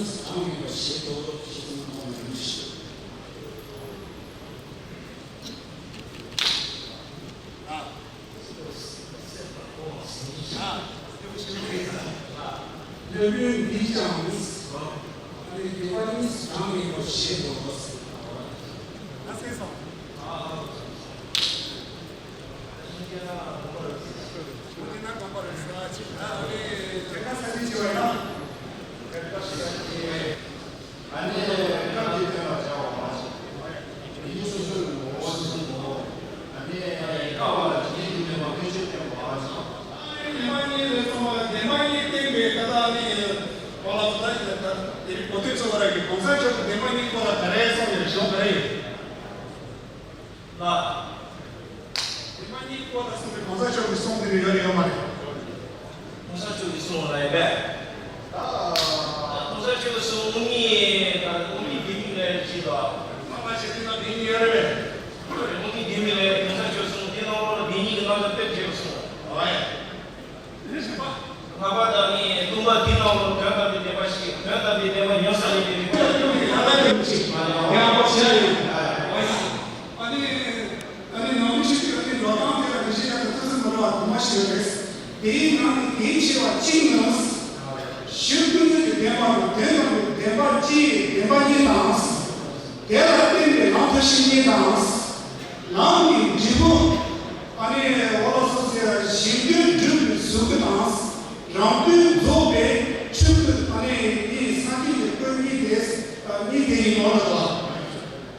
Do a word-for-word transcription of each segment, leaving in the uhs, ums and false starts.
གང་ཡིན་པ་ཞེས་དོ་ཞེས་གསུངས་པ་མ་ཡིན་ཞུ། སློབ་དཔོན་འདིས་ཀྱང་། ཨ་ནི་དགེ་བ་གཉིས་གང་ཡིན་པ་ཞེས་དོ། ཨ་ནི་སྐབས་འདི་སྟོན་པར་བྱ་བ་མ་ཟད། དེ་ཉིད་སོ་སོའི་ངོ་བོ་སོ་སོའི་ངོ་བོ། ཨ་ནི་ཀ་བ་ལ་དེ་ཉིད་དུ་མེད་པ་ཀུན་ཆོད་བསྟན་པ་མ་ཟད། བདེན་པ་གཉིས་ལ་སོང་བ་བདེན་པ་གཉིས་བསྟན་པའི་ཀ་ད་ནི་བ་ལ་སོ་ད་ཡིན་ད་དེ་རིང་གོ་ཐོས་ཚོ་བ་ར་གི་གོང་ས་མཆོག་གི་བདེན་པ་གཉིས་སྐོར་ལ་ག་རེ་གསུངས་ཡོད་ཞོག་ག་རེ་ཡོད། ལ། དེ་མ་གཉིས་པོ་ལ་སོགས་པའི་གོང་ས་མཆོག་གི་གསུང་དེ་ནི་ཡོད་ཡོད་མ་རེད། གོང་ས་མཆོག་གི་གསུང་ལ་ཡིན་པས། གོང་ས་མཆོག་གི་གསུང་དངོས་གཉིས་དང་དངོས་གཉིས་བདེན་གཉིས་ལ་ཡང་བྲིས་པ། མ་མ་བྱེད་དུས་ན་བདེན་གཉིས་ཡོད་རེད་པས། དངོས་གཉིས་བདེན་གཉིས་ལ་ཡང་གོང་ས་མཆོག་གསུང་དེ་ནང་ལོགས་ལ་བདེན་གཉིས་ཀྱི་རྣམ་གཞག་དཔེ་བྱས་པ་གསུང་། ཨོ་ཡ། ལྷག་པར་དུ་ནི་སྟོན་པ་དེའི་ནང་ལ་དོན་དམ་པའི་བདེན་པ་ཞིག་དོན་དམ་པའི་བདེན་པ་ཉམས་སུ་ལེན་པའི་རིགས་པ་ཡང་ཡང་བཤད་ཡོད། ཨ་ནི་ཨ་ནི་ནང་མི་ཞིག་གིས་ཨ་ནི་འགྲོ་སྟངས་དེ་ལ་འགྲེལ་བཤད་ཡང་དུ་ཐུགས་སུ་མི་རུང་བ་དུ་མ་ཞིག་ཡོད་རེད། དེའི་ནང་ནས་གལ་ཆེ་བ་གཅིག་ནི། གཞི་ཀུན་རྫོབ་ཀྱི་བདེན་པ་དང་དོན་དམ་པའི་བདེན་པ་སྤྱིའི་བདེན་པ་གཉིས་དང་། དེ་ལ་བརྟེན་པའི་ལམ་ཐབས་ཤེས་གཉིས་དང་། ལམ་གྱི་འབྲས་བུ། ཨ་ནི་འོ་ལོ་སོ་སོའི་གཞན་དོན་སྒྲུབ་པའི་གཟུགས་སྐུ་དང་། རང་དོན་རྫོགས་པའི་ཆོས་སྐུ། ཨ་ནི་འདི་སངས་རྒྱས་ཀྱི་སྐུ་གཉིས་དེ་གཉིས་དེ་ཡིན་ནོ་ལ།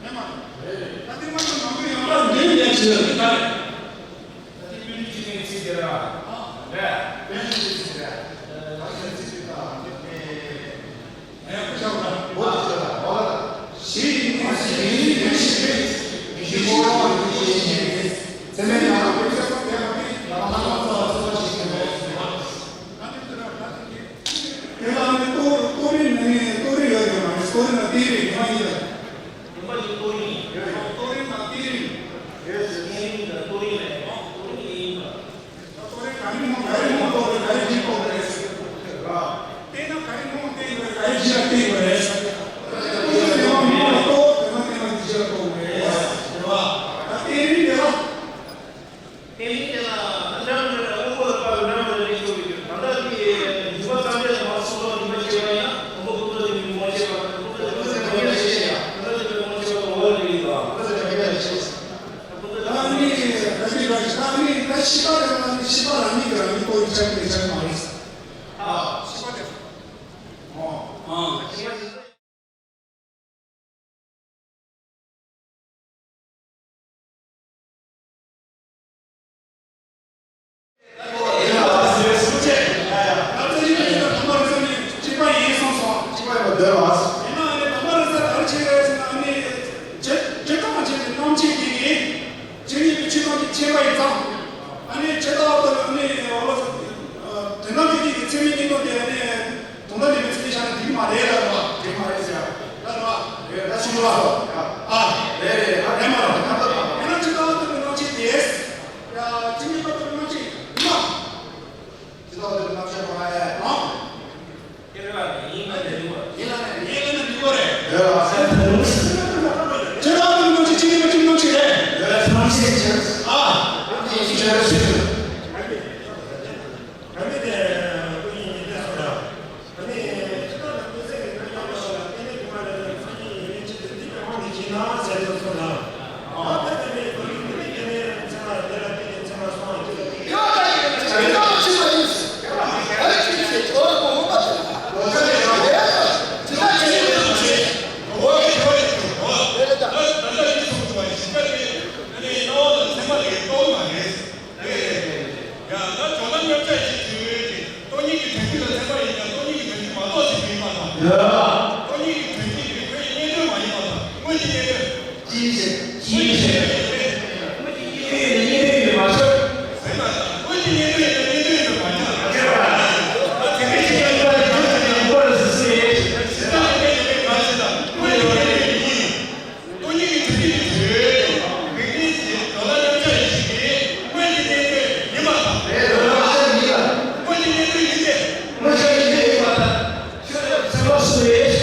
ཨེ་མ་རེད། ད་དེ་མ་ཐུབ་ནང་དོན་ཡང་དག་འདོན་ཡང་ཆེ་བ་འདི་ལྟ་རེད། ད་དེ་སྤྱོད་འཇུག་ཅི་ནས་ཚིག་དེ་ར། རེད། སྤྱོད་འཇུག་ཅི་ཚིག་རེད། ད་དེ་ཚིག་དེ་དང་དེ་ད་ག་རེ་མོ་ག་རེ་མོ་གཏོགས་རེད། ག་རེ་བཞི་གཏོགས་རེད། བལྟས་ན་ག་རེ་མོ་བལྟས་ཡོད་རེད། ག་རེ་བཞི་ལ་བལྟས་ཡོད་རེད། དེ་མ་མོ་ལ་གཏོགས་དེ་མ་དེ་མ་དེ་བཞི་ལ་གཏོགས་རེད། རེད་བ། ད་བལྟས་རིགས་དེ་ལ། བལྟས་རིགས་དེ་ལ་འདྲ་མི་འདྲ་དབང་པོ་ལ་དཔག་པའི་འདྲ་མི་འདྲ་རིགས་ཤོར་གྱི་ཡོད། ད་ལྟ་དེ་འཇུག་པ་ཙམ་དེ་ལ་མ་སོང་ལ་འཇུག་པ་བྱས་པ་ཡིན་ན་དབང་པོ་ཀུན་རྫོབ་དེ་མི་དབང་བྱས་པ་དང་ཀུན་རྫོབ་དེ་མི་དབང་བྱས་པ་ཀུན་རྫོབ་དེ་མི་དབང་བྱས་པ་དང་འོག་ལ་རིགས་དང་། ད་ནི་ད་ཅི་ར་ཤི་ད་ནི་ད་ཤི་པ་རེད་ན་ནི་ཤི་པ་རང་ཉིད་ཀྱི་རང་ཉིད་ཁོ་ཡི་ཆགས་པའི་ཆགས་མ་རེད། ཨ། ཤི་པ་དེ། ཨོ། ཨ། ཤི་པ་དེ། ཅི་ནས་ཀྱི་ཆོས་ཐམས་ཅད་མཁྱེན་པ་ཡིན་ཙང་། ཨ་ནི་ཇི་ལྟ་བ་ལྟར་ཨ་ནི་འོ་ལོ། དོན་དམ་ཡུལ་དེ་ཡི་ཚད་མའི་སྙིང་པོ་དེ་ཨ་ནི་དོན་དམ་མེད་པའི་ཚུལ་བཞག་ན་འགྲིག་མ་རེད་ལ་རེད་བ། འགྲིག་མ་རེད་ཟེར་ཡ། ལ་རེད་བ། རེད་ད་ཤི་བ། ཨ། རེད་རེད་ཨ་རེད་མ་རེད་ད་ལྟ་དང་། ཡང་ན་ཇི་ལྟ་བ་ལྟར་གྱི་སྣང་མཆེད་དེ། ཡ། ཇི་སྙེད་པ་ལྟར་སྣང་མཆེད་ཉི་མ། ཇི་ལྟ་བ་ལྟར་གྱི་སྣང་མཆེད་པ་ཨ། ཨ། ཡིན་ལ་ནི་ཡིན་ལ་ནི་ཡིན་ལ་ནི་ཡིན་ལ་ནི་ཡིན་ལ་ནི་ཡིན་ལ་ནི་ཡིན་ལ་ནི། ཇི་ལྟ་བ་ལྟར་སྣང་མཆེད་ཇི་སྙེད་པ་ཇི་སྣང་མཆེད་རེད། ཨ། ཡང་ན་ཇོ་ནང་མཉམ་གཞག་ཞིག་བྱེད་འོས་ཀྱི་སྟོང་ཉིད་ཀྱི་དོན་སྤྱི་ལ་ལྷན་པ་ཡིན་ཀྱང་སྟོང་ཉིད་ཀྱི་དོན་སྤྱི་མ་གཏོགས་ཞིག་ཡིན་པ་དང་། ཡ། སྟོང་ཉིད་ཀྱི་དོན་སྤྱི་དེ་ཁོའི་རྙེད་དོན་མ་ཡིན་པ་དང་དངོས་ཀྱི་རྙེད་དོན། ཅི་ཞིག་ཅི་ཞིག་དངོས་ཀྱི་རྙེད་དོན་ཡིན་པ་མ་ཟད། ཟེར་མ་དང་དངོས་ཀྱི་རྙེད་དོན་ཡིན་ན་རྙེད་དོན་ཡིན་པ་མ་ཁྱབ་པ་རེད། ད་དེ་འདྲའི་ཕྱི་ཡང་ཡོད་པ་ཡིན་ན་ཡང་པོ་རེད་ཟེར་སྲིད། ཟེར་ན་དེ་འདྲའི་ཡོད་པའི་གང་ཞིག་དང་དངོས་ཀྱི་རྙེད་དོན་ཡིན། སྟོང་ཉིད་ཀྱི་དོན་སྤྱི་དེ་ཆོས་རིག་གནས་ཀྱི་ཇོ་ལ་མཉམ་གཞག་ཡིན་ཞིང་གི་དངོས་ཀྱི་རྙེད་དོན་ཡིན་པ་དང་། རེད་རེད་དངོས་གཞག་ཡིན་ལ། དངོས་ཀྱི་རྙེད་དོན་ཡིན་ཏེ། དངོས་གཞག་ཡིན་ཏེ་ཡིན་པ་དང་། ཆོས་རབ་ཚན་པ་གསུམ་རེད།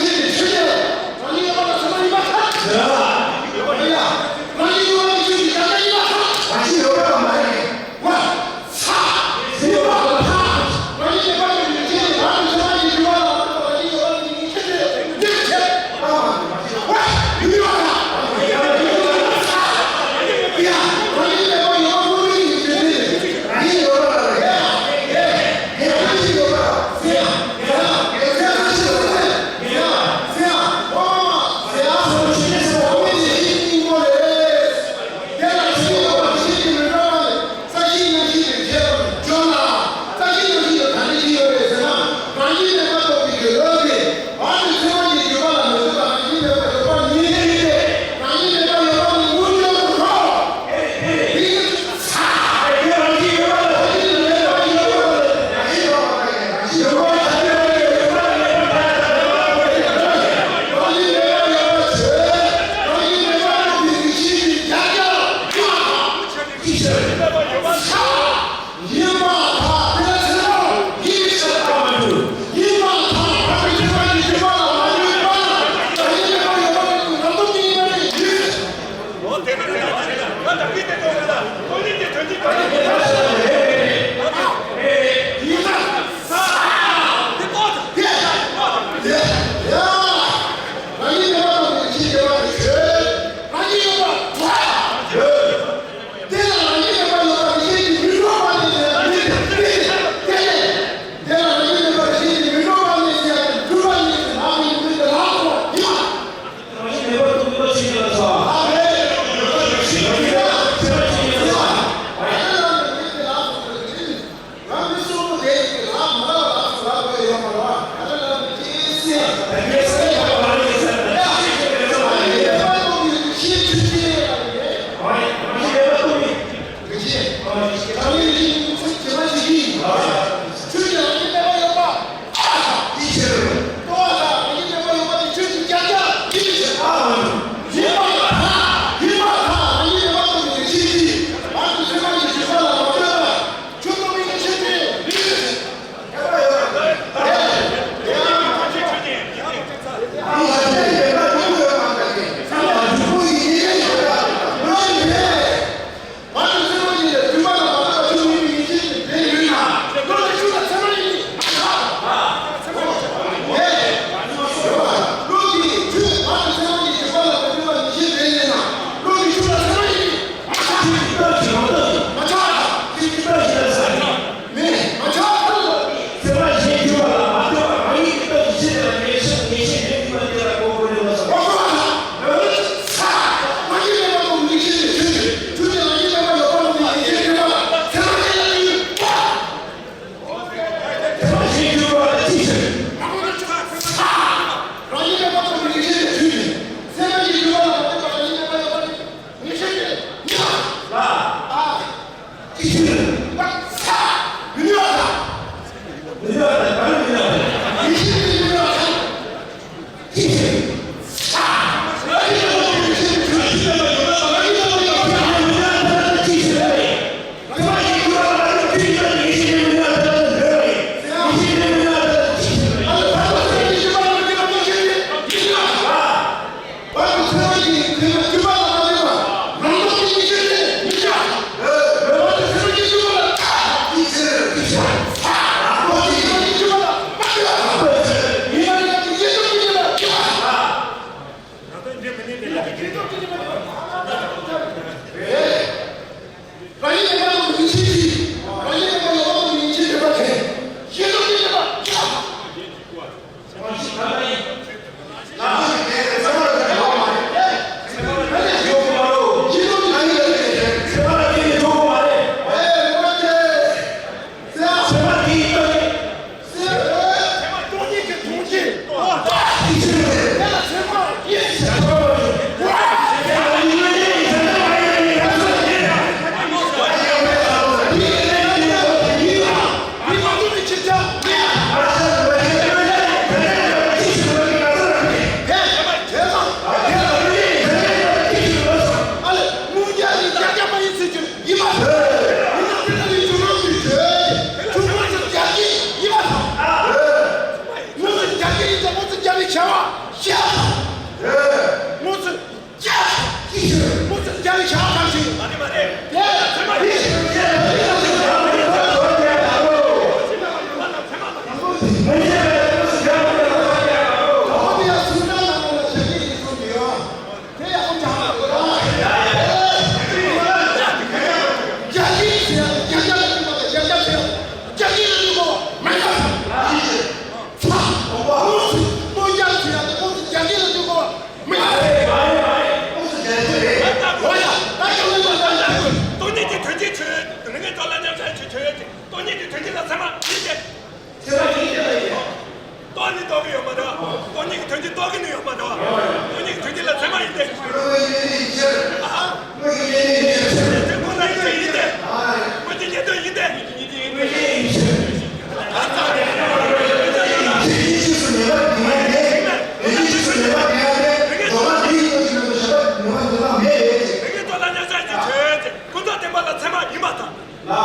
ལ།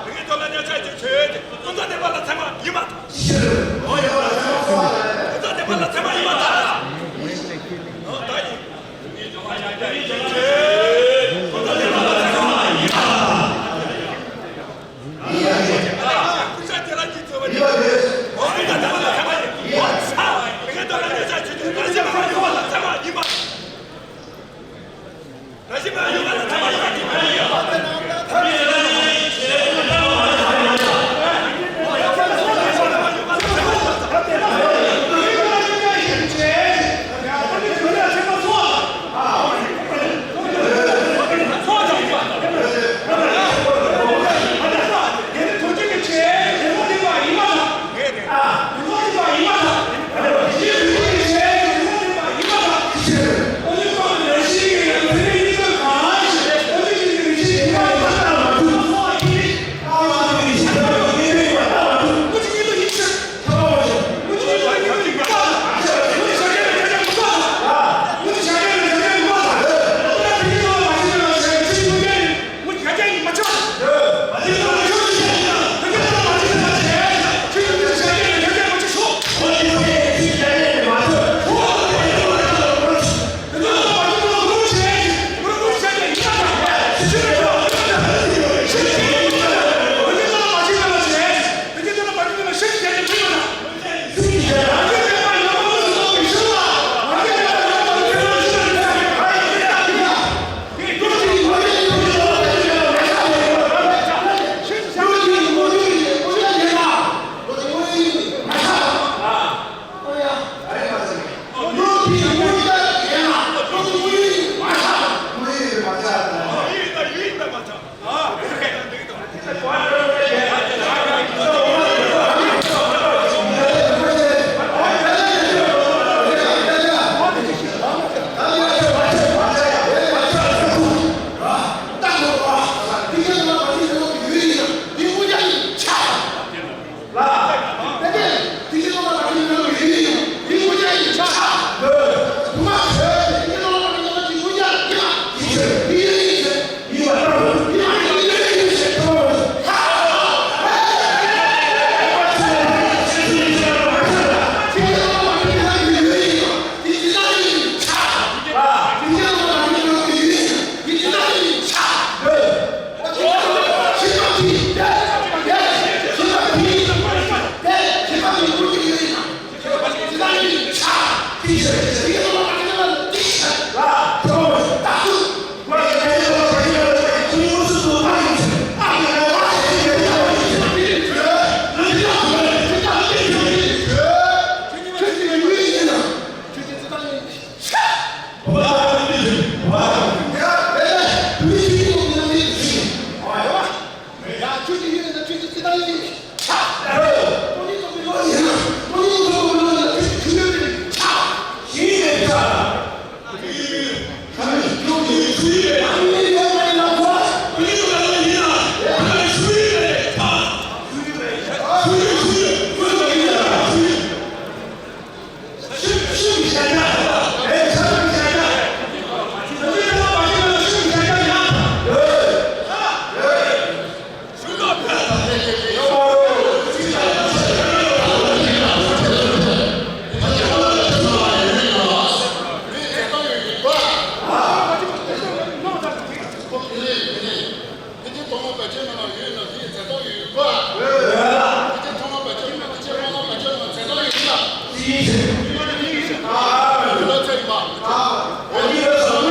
དེ་གའི་ཐོག་ལ་ཉེས་ཆད་ཅིག་ཆོད་དེ་ཀུན་རྫོབ་བདེན་པ་ལ་ཚད་མ་ཡིན་པ་དང་། ཕྱིར། ཨོ་ཡ། ཀུན་རྫོབ་བདེན་པ་ལ་ཚད་མ་ཡིན་པ་དང་། ཨོ་ད་ཡིན། ཀུན་རྫོབ་བདེན་པ་ལ་ཚད་མ་ཡིན་པ་དང་། ཡིན་པ་རེད། ཀུན་རྫོབ་བདེན་པ་ལ་ཚད་མ་ཡིན་པ་དང་། ཀུན་རྫོབ་བདེན་པ་ལ་ཚད་མ་ཡིན་པ་དང་། དེ་གའི་ཐོག་ལ་ཉེས་ཆད་ཆོད་དེ་ཀུན་རྫོབ་བདེན་པ་ལ་ཚད་མ་ཡིན་པ་དང་། ཕྱི་རྒྱལ་ཐོག་མ་བོད་ཆེན་མི་ནང་ཡོད་ན་དེའི་མཛད་སྟངས་ཡོད་པ། ཕྱི་རྒྱལ་ཐོག་མ་བོད་ཆེན་མི་ནང་དེ་ཆེན་ཐོག་མ་བོད་ཆེན་མི་ནང་མཛད་སྟངས་ཡོད་པ། ཡོད་ན་ཚད་ཡིན་པ། འོ་དེ་ལ་བཟང་པོ་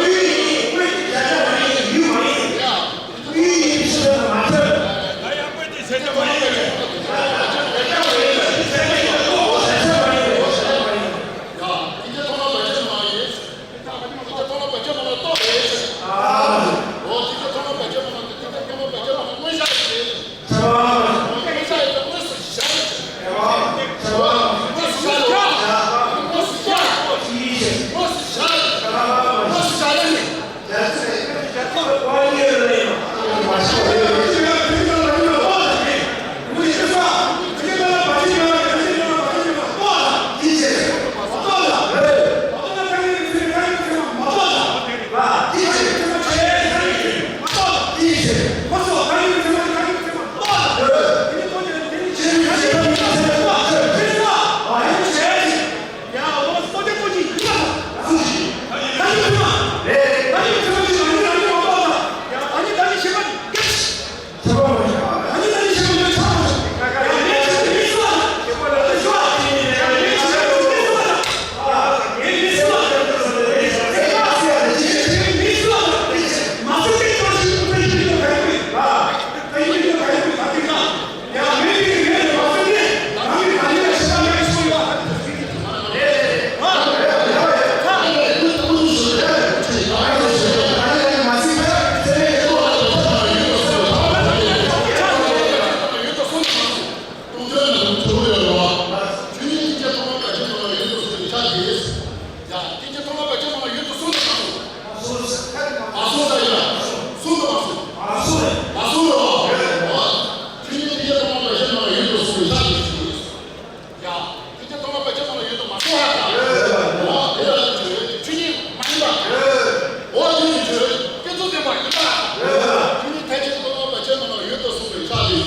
ཡིན་ཡིན་དངོས་ཀྱི་བྱ་བྱ་མ་ཡིན་ཡིན་མ་ཡིན། ཡ། དངོས་ཡིན་ཕྱི་ལ་མ་ཚད། ད་ཡང་དངོས་ཀྱི་བྱ་བྱ་མ་ཡིན་ཡིན། ཕྱི་ལ་མ་ཚད། ཡ། དེ་ཆེན་ཐོག་མ་བོད་ཆེན་མི་ནང་ཡོད། དེ་ཚོ་ཐོག་མ་བོད་ཆེན་མི་ནང་གཏོགས་རེད། ཨ། འོ་དེ་ཚོ་ཐོག་མ་བོད་ཆེན་མི་ནང་དེ་ཚོ་ཐོག་མ་བོད་ཆེན་མི་ནང་མངོན་བཞག་རེད། ཚ་བ།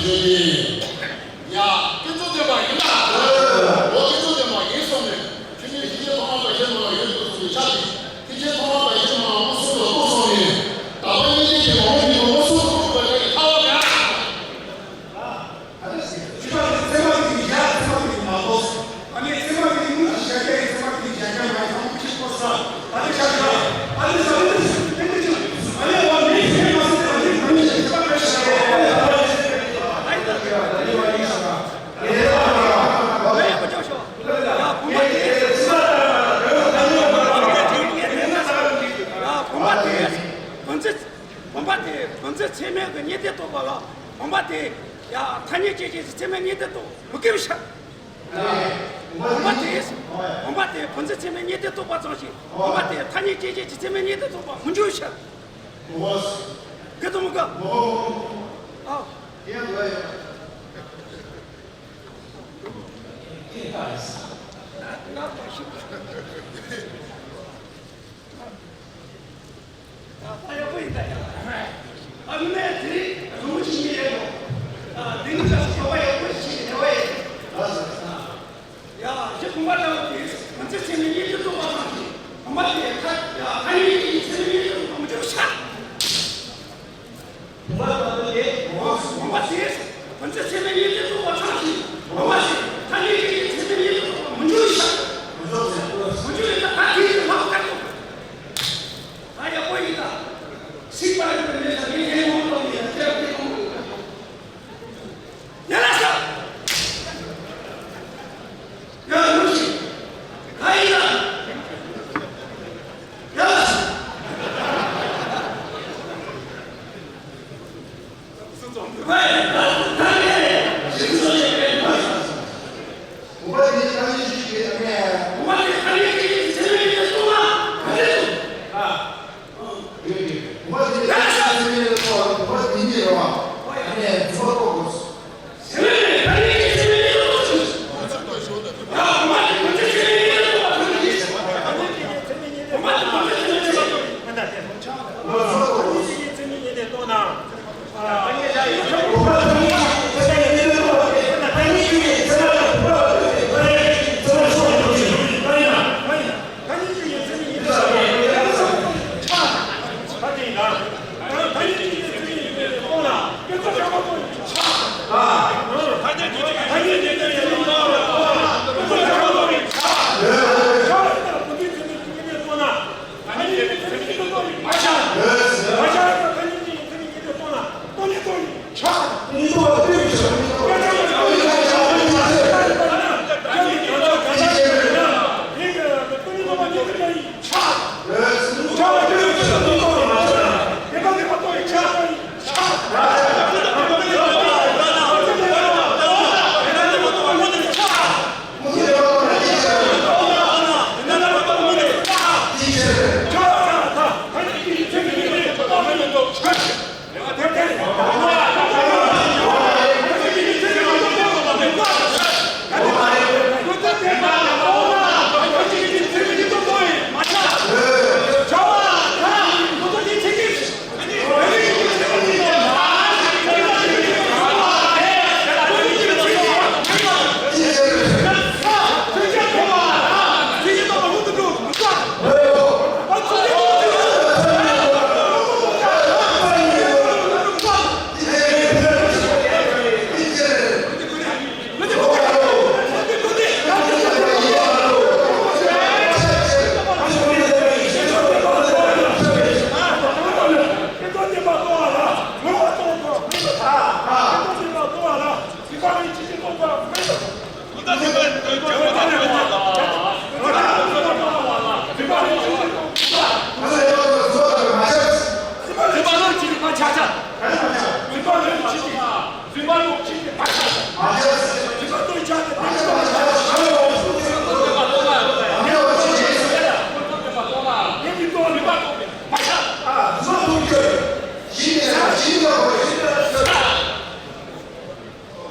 ཡིན། ཡ། སྐུ་ཚེ་བརྟན་པ་ཡིན་ལ། འོ། སྐུ་ཚེ་བརྟན་པ་ཡིན་གསུངས་ནས། ཁྱེད་ནི་ཞི་བྱེད་ཐོག་མར་བདག་གཞན་མ་ལ་ཡོད་དོ་གསུངས་པའི་ཕྱག་དེ། ཁྱེད་ཆེན་ཐོག་མར་བདག་གཞན་མ་ལ་མངོན་སུམ་དུ་བསྟོད་གསུངས་ནས། དག་པ་གཉིས་ལྡན་གྱི་ངོ་བོ་ཉིད་དུ་མངོན་སུམ་དུ་བསྟོད་པའི་ཕྱག་གི་ཐལ་བ་མེད། ཨ་ནི་ཚད་མ་གཅིག་གིས་བཞག་ཚད་མ་གཅིག་གིས་མ་རྟོགས། ཨ་ནི་ཚད་མ་གཅིག་གིས་དངོས་སུ་བཞག་རྒྱུ་ཡིན། ཚད་མ་གཅིག་གིས་བཞག་རྒྱུ་མ་ཡིན། ཚང་མ་གཅིག་པོ་ས། ཨ་ནི་བཞག་རྒྱུ། ཨ་ནི་ས་ཨ་ནི་ས་ཨ་ནི་ས་ཨ་ནི་བ་མི་ཚད་མ་ཚད་མ་གཅིག་གིས་མ་ཡིན་ཞེས་ཚད་མ་གཅིག་གིས་བཞག་རྒྱུ། ཨ་ནི་ས་ཨ་ནི་བ་ཡིན་ཞེས། ཡ། བུམ་པ་དེ། ཡ། བུམ་པ་དེ། བུམ་པ་དེ། བུམ་པ་དེ། བུམ་པ་དེ་ཚད་མའི་གི་གཉིས་ལྡན་རྟོགས་པ་ལ། བུམ་པ་དེ། ཡ། ཐ་སྙད་ཅན་ཅན་གྱི་ཚད་མའི་གཉིས་ལྡན་རྟོགས་མི་དགོས་པའི་ཕྱིར། བུམ་པ་དེ། བུམ་པ་དེ་བུམ་འཛིན་ཚད་མའི་གཉིས་ལྡན་རྟོགས་པ་ཙམ་ཞིག་བུམ་པ་དེ་ཐ་སྙད་ཅན་ཅན་གྱི་ཚད་མའི་གཉིས་ལྡན་རྟོགས་པ་མི་འབྱུང་བའི་ཕྱིར། དགོས་དང་མི་དགོས། ཨ། ད་ཡག་པོ་ཡིན་ད་ཡ། ཨ་ནི་དེ་རིང་རིན་པོ་ཆེ་ཉིད་རེད་དོ། ཨ། དེ་ནི་ཅག་བྱ་བ་ཡག་པོ་ཞིག་བྱས་པ་ཡིན། ཡ། ཞེས་བུམ་པ་ལྟ་བུ་དེ་བུམ་འཛིན་ཚད་མའི་གཉིས་ལྡན་རྟོགས་པ་ཙམ་ཞིག་བུམ་པ་དེ་ཐ། ཡ། ཐ་སྙད་ཀྱི་ཚད་མའི་གཉིས་ལྡན་རྟོགས་པ་མི་འབྱུང་བའི་ཕྱིར། བུམ་པ་ལྟ་བུ་དེ། བུམ་པ་དེ་བུམ་འཛིན་ཚད་མའི་གཉིས་ལྡན་རྟོགས་པ་ཙམ་ཞིག་བུམ་པ་དེ་ཐ་སྙད་ཀྱི་ཚད་མའི་གཉིས་ལྡན་རྟོགས་པ་མི་འབྱུང་བའི་ཕྱིར། མི་འབྱུང་བའི་ཕྱིར། མི་འབྱུང་བའི་ཕྱིར། ད་དེ་ཡི་ལྷག་པར་དུ། ད་ཡག་པོ་ཡིན་ད། སྲིད་པ་ཡོད་པའི་གནས་ལ་ངས་ངས་མང་དུ་ཡིན་ན་དེ་ལ་དེ་མང་དུ་ཡོད། ཡ་ལ་ས། ཡ་ནུ་ཞིག་ད་ཡིན་ན། ཡ་ལ་ས།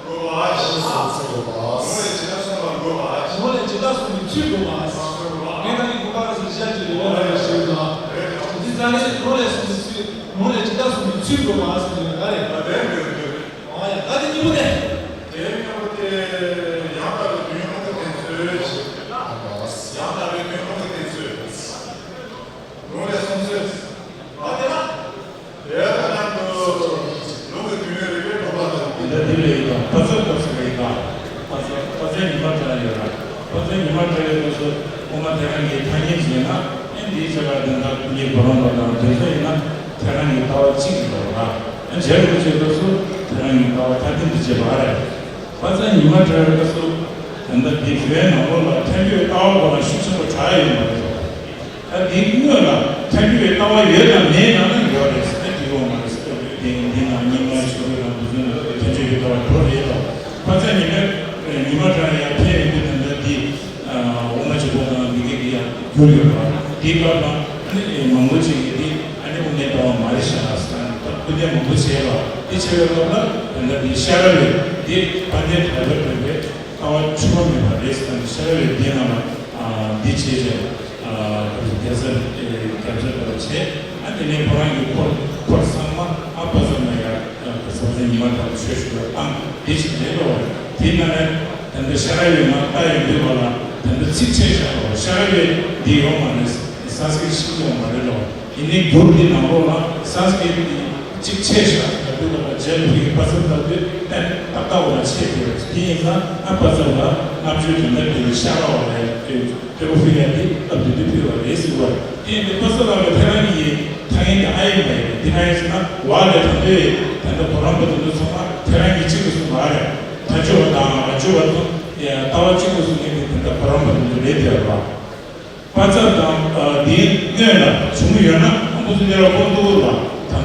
འགྲོ་བ་ཇི་ལྟར་གསུངས་པ་ཚུལ་དུ་བ། ངོ་བོ་ལས་ཇི་ལྟར་གསུངས་པའི་ཚུལ་དུ་བ། ངས་ད་ནི་གོ་བ་རེ་ཟུང་བཤད་ཀྱི་རེ་བ་རེ་ཞུ་ཡོད་ལ། དེ་ཙང་ནས་ངོ་བོ་ལས་གསུངས་པའི་ཚུལ། ངོ་བོ་ལས་ཇི་ལྟར་གསུངས་པའི་ཚུལ་དུ་བ་ཟེར་ནས་ག་རེ། ཨ་ཡ། ད་དེ་གཉིས་ ཡང་དག་པའི་དོན་ཡོང་གི་དེ་ཚོས། ཡང་དག་པའི་དོན་ཡོང་གི་དེ་ཚོས། ལུང་ལས་གསུངས་ཚུལ། ཨ་དེ་ལ། དེ་ལྟར་དུ་ལུང་གི་དོན་ཡོད་རིགས་པས་གྲུབ་པ་དང་། འདི་འདི་ལས་ཡིན་ན་དཔག་ཚད་སྐབས་སུ་ཡིན་ན། དཔག་ཚད་དཔག་ཚད་ཉི་མ་བགྲང་ཡོད་ལ། དཔག་ཚད་ཉི་མ་བགྲང་ཡོད་སྐབས་སུ་དབུ་མ་ཐལ་རང་གི་ཐ་སྙད་ཅིག་ཡིན་ན། ཨེ་འདིའི་ཆ་ལ་དོན་དག་ཀུན་གྱི་གོ་རམས་པ་དང་དེ་ཚོ་ཡིན་ན་ཐལ་རང་གི་ལྟ་བ་གཅིག་ཡིན་པ་ལ། ཨེ་འཇལ་དགོས་ཆེད་སྐབས་སུ་ཐལ་རང་གི་ལྟ་བ་ཐ་དད་དུ་བྱེད་པ་རེད། དཔག་ཚད་ཉི་མ་བགྲང་ཡོད་སྐབས་སུ་དོན་དག་འདི་བརྗོད་ནང་ལོགས་ལ་ཐལ་འགྱུར་ལྟ་བ་པོ་ལ་ཤུགས་ཆེན་པོ་དྲག་ཡོད་མ་རེད། ད་འདིའི་སྔོན་ལ་ཐལ་འགྱུར་བའི་ལྟ་བ་ཡོད་དམ་མེད་ན་ན་ཡོད་རེད་ཟེར་ན་འགྲིག་ཡོད་མ་རེད་ཟེར། དེ་འདི་ན་རྙིང་མ་ཆོས་སྐུ་དང་དེ་ཚོ་ཐལ་འགྱུར་བའི་ལྟ་བ་འགྲོ་རེད་དོ། དཔག་ཚད་ཉི་མ་ཉི་མ་བགྲང་ཡང་ཕན་ཡོན་དུ་དོན་དག་འདི་དབུ་མ་ཆོས་སྐུ་དང་འདི་གའི་འདི་ཡང་འགྱུར་ཡོད་རེད། འདིའི་སྐབས་ལ་ཨ་ནི་མང་པོ་ཅིག་གིས་འདི་ཨ་ནི་དབུ་མའི་ལྟ་བ་མ་རེད་ཤག་ཟེར་ན་ད་སྐུར་འདེབས་མང་པོ་བྱས་པ་འདི་བྱས་པའི་སྐབས་ལ་དོན་དག་འདི་ཤེས་རབ་ལས་འདི་དཔལ་ལྡན་གྲགས་པ་དོན་པས། ལྟ་བ་འཁྲུལ་པ་མེད་པ་རེད་ཟེར་ནས་ཤེས་རབ་ལས་འདི་རྣམས་ལ་འདི་བྱས་ཏེ་རྒྱབ་རྩ་རྒྱབ་རྩ་ལྟ་བ་བྱས། ཨ་དེ་ནས་ཁོ་རང་གི་འཁོར་འཁོར་ཚང་མ་ཨ་པ་ཙམ་ན་ཡ་ཟབ་ཟིན་ཉི་མ་ལྟར་ཆོས་ཞུ་བ་བཏང་འདི་བྱས་རེད་ལོ། དེ་ན་ནས་ད་ལྟ་ཤེས་རབ་ཡོད་ན་ལྟ་ཡི་འདུས་པ་ལ་ད་ལྟ་ཚིག་ཆད་བཞག་ལོ། ཤེས་རབ་ཡོད་འདི་ཡོད་མ་རེད། སངས་རྒྱས་ཤིག་ཡོད་མ་རེད་ལོ། ཡིན་ནའི་འགྱུར་འདི་ནང་ལོགས་ལ་སངས་རྒྱས་འདི་གཅིག་ཆད་བཞག་ད་དུས་ལ་རྗེས་ལུས་ཀྱི་དཔག་ཚད་ལྟ་བུའི་གཏན་ཏག་ཏག་འོ་ན་ཆད་དེ་རེད། དེ་ཡིན་ཙང་ཨ་པ་ཙམ་ལ་ལྔ་བཅུའི་དོན་དག་དེ་ལས་ཤར་བ་རེད། དེ་ལྟ་བུ་ཕུལ་ཡ་དེ་སྟབས་བདེ་དུ་ཕུལ་བ་རེད་ཟེར་བ་རེད། དེ་ཡིན་དུས་དཔག་ཚད་ལ་ལ་ཐལ་རང་གི་ཡིན་ཐལ་ངེས་དེ་ཨ་ཡིན་མ་ཡིན་དེ་ཨ་ཡིན་ཟེར་ན་བ་ལས་དང་དུས་ད་ལྟ་གོ་རམས་པ་དེ་ཚོ་ཚང་མ་ཐལ་རང་གི་གཅིག་ཏུ་གསུངས་པ་རེད། ཐལ་འགྱུར་བ་དང་རང་འགྱུར་བ་ཚོ་ལྟ་བ་གཅིག་ཏུ་གསུངས་ངེས་དེ་ད་ལྟ་གོ་རམས་པ་དེ་ཚོ་རེད་དེ་རེད་བ། དཔག་ཚད་དང་འདིའི་སྔོན་ལ་བྱུང་ཡོད་ན་ཨ་ཁུ་ཚོ་འདི་ལ་ཁོང་ཏུ་ལ་ད་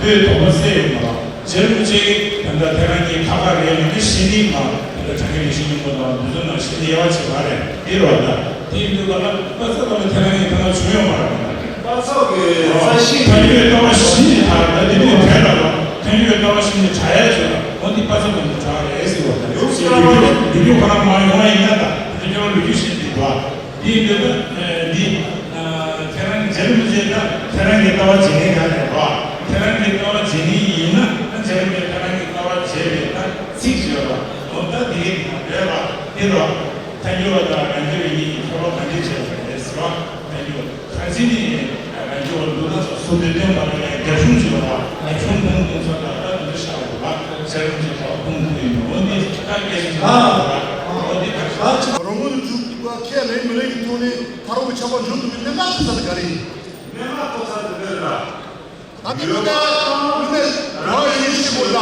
འདོད་དོགས་པ་སེལ་ཡོང་བ་རྗེ་རིན་པོ་ཆེ་གིས་ད་ལྟ་ཐལ་རང་གི་ཁ་ཁ་རེད་ལ་ནི་ཤི་ནི་མ་ད་ལྟ་དྲང་གི་ལས་ཤི་ནི་མོ་དང་འདི་ཚོ་ནང་ཤི་ནི་ཡ་བ་བྱེད་པ་རེད་འདི་རོ་ད་དེ་ཡིན་དུས་ལ་དཔག་ཚད་ལ་ཐལ་རང་གི་ཐལ་བ་བྱུང་ཡོད་མ་རེད། དཔག་ཚད་ཀྱི་ས་ཤི་ཐལ་ཡོད་ལྟ་བ་ཤི་ནི་ཐལ་ད་འདི་དུས་དྲན་ལ་ལ་ཐལ་ཡོད་ལྟ་བ་ཤི་ནི་དྲ་ཡ་བྱེད་ལ་འོ་འདི་དཔག་ཚད་ཀྱི་དྲ་རེད་ཟེར་བ་ད་ཡོད་ཤི་ལུས་རྒྱུ་ལུས་རྒྱུ་ཁོ་རང་མ་ཡོང་བ་ཡིན་ན་ད་འདི་ཀྱང་ལུས་རྒྱུ་ཤི་ནི་འདུག་འདི་འདོད་པ་འདི་ཁྱེད་རང་རྗེ་རིན་པོ་ཆེ་དང་ཁྱེད་རང་གི་ལྟ་བ་བྱེད་མཁན་ག་རེ་རེད་བ། ཁྱེད་རང་གི་ལྟ་བ་བྱེད་མཁན་ཡིན་ན་རྗེ་རིན་པོ་ཆེ་ཁྱེད་རང་གི་ལྟ་བ་བྱེད་པའི་ད་ཚིག་བརྗོད་པ་འོ་ད་འདི་རེད་བ་འདི་རོ། ཐལ་འགྱུར་བ་དང་རང་རྒྱུད་གཉིས་ཀྱི་ཚོར་བ་གང་འདྲ་བྱེད་པ་རེད་ཟེར་བ་ཐལ་འགྱུར་བ་གང་ཅི་ནི་རང་རྒྱུད་བ་འདུག་ན་སོ་སོ་འདོད་དོན་པ་ལ་ཡང་རྒྱ་གཞུང་བྱེད་པ་དང་རྒྱ་གཞུང་ཁུངས་གཏོང་ས་དང་ད་འདི་ཤར་བ་ལ་རྗེ་རིན་པོ་ཆེ་ཁུངས་གཏོང་ཡིན་འོ་འདི་ད་སྐད་ཆ་འདི་རོ། འོ་འདི་ད་ཤར་ཆེ་རོ་ངོ་ནི་འཇུག་པ་ཁས་ལེན་མི་ལེན་གྱི་ཐོག་ནས་ཁ་རོག་གི་ཆགས་པ་འཇོག་ཐུབ་པའི་གནད་འགག་ཆེ་ས་དེ་ག་རེ་ཡིན། གནད་འགག་ཆེ་ས་དེ་འདི་རེད་ད། ད་དེ་མི་འདྲ་མི་འདྲ་རང་ཡིན་ཞིག་པོ་ལ།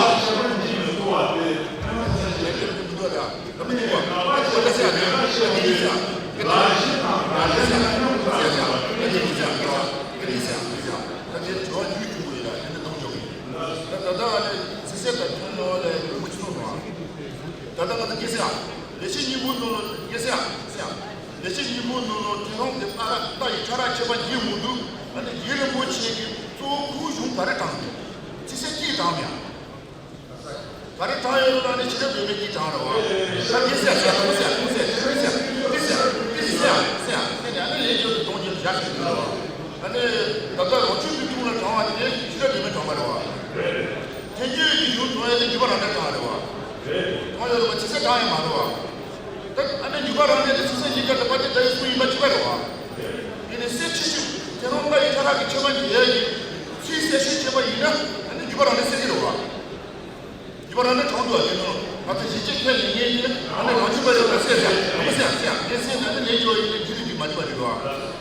ད་ལྟ་ང་ཚོ་དགེ་སེ་ཡ། ལེགས་བཤད་སྙིང་པོའི་ནང་ལ་དགེ་སེ་ཡ། ལེགས་བཤད་སྙིང་པོའི་ནང་ལ་ཐེ་ཚོམ་དེ་ཕ་ར་ད་ཡི་ཁྲ་ར་ཁྱད་པར་འགྱེད་མི་འདུག་ཨ་ནི་རྗེ་རིན་པོ་ཆེ་གིས་གཙོ་བོ་ཁུངས་གཞུང་ག་རེ་དྲངས་འདུག་ཐེ་ཚོམ་གཅིག་དྲངས་མེད་ཨ། ག་རེ་དྲངས་ཡོད་ལ་ནི་ཕྱི་རབས་ཡོད་མེད་གཅིག་དྲངས་རེད་བ། ད་དགེ་སེ་ཡ་ཟེར་ཡ་ད་དགེ་སེ་ཡ་དགེ་སེ་ཡ་དགེ་སེ་ཡ་དགེ་སེ་ཡ་ཟེར་ཡ་ཟེར་ཡ་ཨ་ནི་ལས་ཀྱི་གཏོང་རྒྱུ་བཞག་ཤིག་འདུག་རེད་བ། ཨ་ནི་ད་ལྟ་རང་ཆོས་ཀྱི་ཁུངས་ལ་དྲངས་པ་དེ་ཕྱི་རབས་ཡོད་མེད་དྲངས་པ་རེད་བ། ཐལ་འགྱུར་གྱི་གཞུང་དྲངས་ཡ་དེ་འཇུག་པ་རང་འགྲེལ་དྲངས་རེད་བ། དྲངས་ཡོད་རེད་བ་ཐེ་ཚོམ་དྲངས་ཡ་མ་རེད་བ། ད་ཨ་ནི་འཇུག་པ་རང་འགྲེལ་དེ་ཐེ་ཚོམ་གཅིག་ག་དེ་པ་དེ་ད་ཡི་གསུང་ཡིན་པ་གཅིག་པ་རེད་བ། ཡིན་ནའི་གསལ་ཆེ་ཞིག་དེ་རང་ལྟ་ཡི་ཁྲ་ཁྲ་གི་ཆོས་པ་གཉིས་ཡས་ཀྱི་ཚིག་གསལ་ཤོས་བྱས་པ་ཡིན་ན་ཨ་ནི་འཇུག་པ་རང་འགྲེལ་ཟེར་གྱི་རེད་བ། འཇུག་པ་རང་འགྲེལ་དྲངས་འདུག་བ་དེ་ནང་ང་ཚོ་གཞི་བཅད་ཁས་ལེན་མཁན་གྱི་ཨ་ནི་རང་རྒྱུད་པ་ཡོད་ན་གསལ་ཟེར་ཨ་མ་གསལ་ཟེར་དེ་གསལ་ན་ཨ་ནི་ལས་ཀྱི་བ་ཡིན་ན་འཇུག་རྒྱུ་མ་འཇུག་པ་རེད་བ།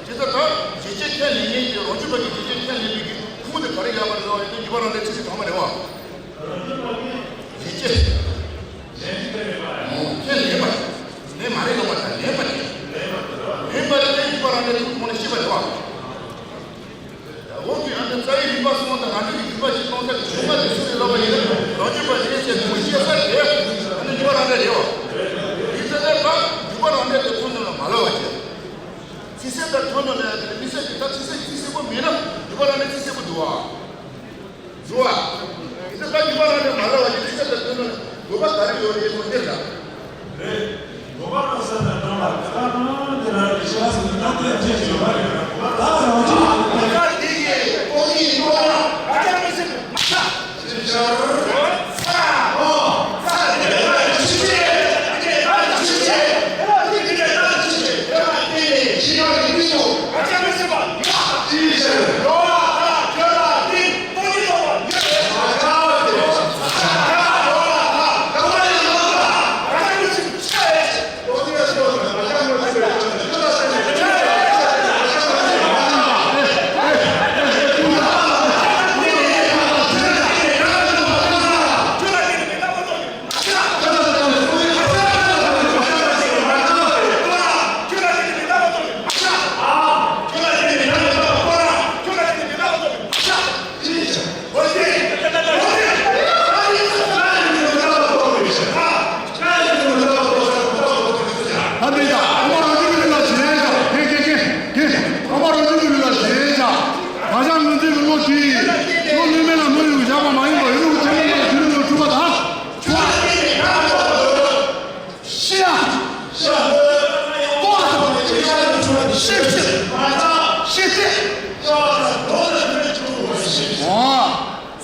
དེ་ལྟར་ད་གཞི་བཅད་ཁས་ལེན་མཁན་གྱི་རང་རྒྱུད་པ་གི་གཞི་བཅད་ཁས་ལེན་པའི་གི་ཁུངས་དེ་ག་རེ་ཡོད་པ་རེད་བ་ཡིན་ན་འཇུག་པ་རང་འགྲེལ་ཚིག་གཅིག་དྲངས་པ་རེད་བ། གཞི་བཅད། ཁས་ལེན་པ། ལེན་མ་ལེན་ལོག་པ་དང་ལེན་པ་ལེན། ལེན་པ་ལེན་འཇུག་པ་རང་འགྲེལ་ཐུགས་མཐོང་ནས་ཤེས་པ་རེད་བ། འོག་གི་ཨ་ནི་རྩ་བའི་རིགས་པ་གསུམ་དང་རང་རྒྱུད་ཀྱི་རིགས་པ་གཅིག་སྟོང་ཚད་ཀྱི་ཆོས་མ་དེ་སུ་ལས་ལོག་པ་ཡིན་ན་རང་རྒྱུད་པ་ཞེས་བྱ་དེ་མི་ཤེས་ས་དེ་ཨ་ནི་འཇུག་པ་རང་འགྲེལ་རེད་བ། དེ་ཚེ་ལས་ཀ་འཇུག་པ་རང་འགྲེལ་དེ་ཁོ་ན་ལ་མ་ལོག་པ་བྱེད། ཚིག་གསལ་དང་ཐོན་ནོ་ལས་དེ་མི་གསལ་གྱི་ད་ཚིག་གསལ་ཚིག་གསལ་པོ་མེད་ན་འཇུག་པ་རང་འགྲེལ་ཚིག་གསལ་པོ་འདུག་བ། འགྲོ་བ། ཡིན་ཙང་ད་འཇུག་པ་རང་ནས་མ་ལབ་པ་ཡིན་ཙང་ད་དོན་ལ་དགོས་པ་ག་རེ་ཡོད་རེད་མོ་དེ་ལ། རེད། དགོས་པ་རང་ས་ནས་བཏང་བ་ད་ག་རང་དེ་རང་གི་ཤེས་པ་སོང་ན་ད་དེ་རྗེས་སུ་ཡོད་པ་རེད། ད་རང་གི་ད་ག་དེ་གི་ཨོ་ཡིན་ནོ་ཨ་ཅག་མི་སྲིད་མ་ཆགས། ཅི་ཆགས། ཨོ་ས་ཨོ་ས་དེ་རེད་པ་ཅི་ཆེ་ཨ་ཅེ་ཨ་ཅག་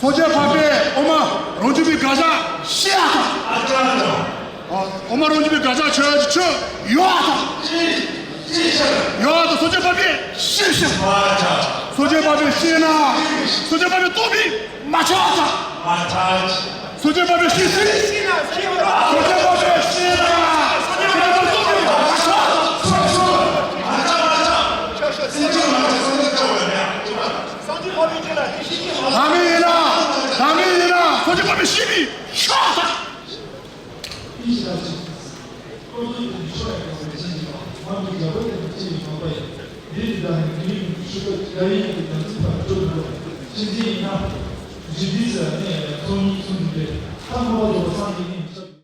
སངས་རྒྱས་འཕགས་པས་འོ་མ་རང་བྱུང་པའི་དགག་བྱ་ཤེས་ཨ་ཐག་ཨ་ཅག་ཨ་ཅག་འོ་མ་རང་བྱུང་པའི་དགག་བྱ་ཆོས་ཀྱི་ཆོས་ཡོད་ཨ་ཐག་ཡོད་ཨ་ཐག་སངས་རྒྱས་འཕགས་པས་ཤེས་ཤིང་། སངས་རྒྱས་འཕགས་པས་ཤེས་ན། སངས་རྒྱས་འཕགས་པས་རྟོགས་པས་མ་ཆགས་ཨ་ཐག་སངས་རྒྱས་འཕགས་པས་ཤེས་ཤིང་། སངས་རྒྱས་འཕགས་པས་ཤེས་ན། སངས་རྒྱས་འཕགས་པས་རྟོགས་པས་མ་ཆགས་ཨ་ཐག་ད་མི་ཡིན་ན། ད་མི་ཡིན་ན། སངས་རྒྱས་འཕགས་པས་ཤེས་པས་ཆགས་ཨ་ཐག་ཨི་ཤི་ར་ཅི། ཀོ་ཏུ་ཏུ་ཤོ་ཡ་ཀོ་ཏུ་ཅི་ཡི་མ་མ་གི་རྒྱ་བོད་ཀྱི་ཅི་ཡི་མ་པ་ཡི། འདི་རིགས་དང་ནི་དུས་ཡུན་ཤུ་པ་རྒྱ་ཡིན་གྱི་དམ་ཚིག་པར་སྤྲོད་དགོས། ཤེས་ཚིག་ཡིན་ན། ཇི་ཏི་ས་ནི་ཚོགས་གཉིས་ཚོགས་གཉིས་ཏེ། ཐ་མ་བ་དོ་སངས་རྒྱས་ནི།